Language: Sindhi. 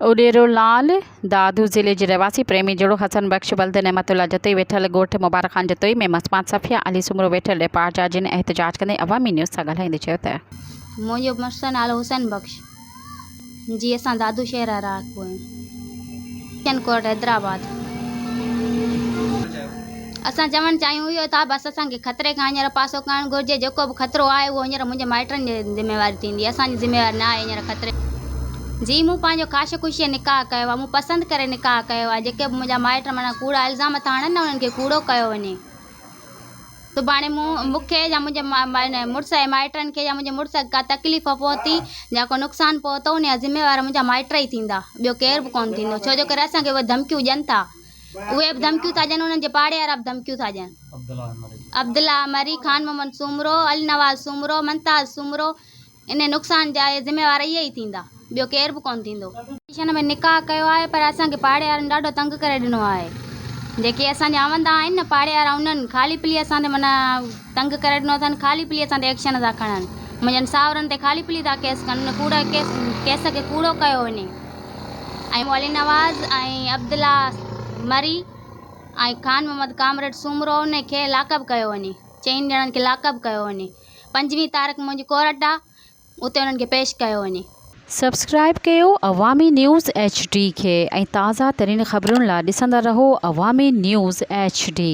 اڏيرو لال، دادو ضلعي جي رهواسي پريمي جوڙو حسن بخش ولد نعمت الله جتوئي ويٺل ڳوٺ مبارڪ خان جتوئي ۾ مسمات صفيه علي سومرو ويٺل ڏيپارجا جن احتجاج ڪندي عوامي نيوز سان ڳالهائيندي چيو ته. منهنجو مڙس جو نالو حسن بخش جي اسان دادو شهر جا رهاڪو آهيون ڪشن ڪورٽ حيدرآباد اسان چوڻ چاهيون اهو ٿا بس اسان کي خطري کان هينئر پاسو ڪرڻ گهرجي جيڪو به خطرو آهي اهو هينئر منهنجي مائٽن جي ذميواري ٿيندي اسان جي ذميواري نه آهي هينئر خطري جي مون پنهنجو خاش خوشيء نڪاح ڪيو آهي مون پسند ڪري نڪاح ڪيو آهي جيڪي به منهنجا مائٽ معنيٰ ڪوڙا الزام ٿا هڻن نه انهن کي ڪوڙو ڪيو وڃي سڀاڻي مون مون کي يا منهنجي مڙس جي مائٽن کي يا منهنجي مڙس کي ڪا تڪليف پهتي يا ڪو نقصان پهتو ان جا ذميوار منهنجا مائٽ ئي ٿيندا ٻيو ڪير به ڪونه ٿيندو ڇو جو ڪري اسان کي اهي ڌمڪيون ڏين ٿا اهي به ڌمڪيون ٿا ڏين انهن جي پاڙي وارا به ڌمڪيون ٿا ڏين عبدالله مري خان محمد سومرو علي نواز سومرو ممتاز سومرو ان نقصان جا ذميوار اهي ئي ٿيندا ٻيو ڪير به ڪونه ٿيندو. اسٽيشن ۾ نڪاح ڪيو آهي پر اسان کي پاڙي وارن ڏاڍو تنگ ڪري ڏنو آهي جيڪي اسان جا اوندا آهن نه پاڙي وارا انهن خالي پلي اسان تي معنيٰ تنگ ڪري ڏنو اٿن خالي پلي اسان تي ايڪشن ٿا کڻن منهنجن ساهرن تي خالي پلي ٿا ڪيس ڪن ان ڪوڙ ڪيس ڪيس کي ڪوڙو ڪيو وڃي ۽ علي نواز ۽ عبدالله مري ۽ خان محمد ڪامريڊ سومرو ان کي لاڪ اپ ڪيو وڃي چئن ڄڻن کي لاڪ اپ ڪيو وڃي پنجويهه تاريخ منهنجي ڪورٽ آ اتي انهن کي پيش ڪيو وڃي. سبسڪرائيب ڪيو عوامي نيوز ايڇ ڊي کي ۽ تازه ترين خبرن لا ڏسندا رهو عوامي نيوز ايڇ ڊي.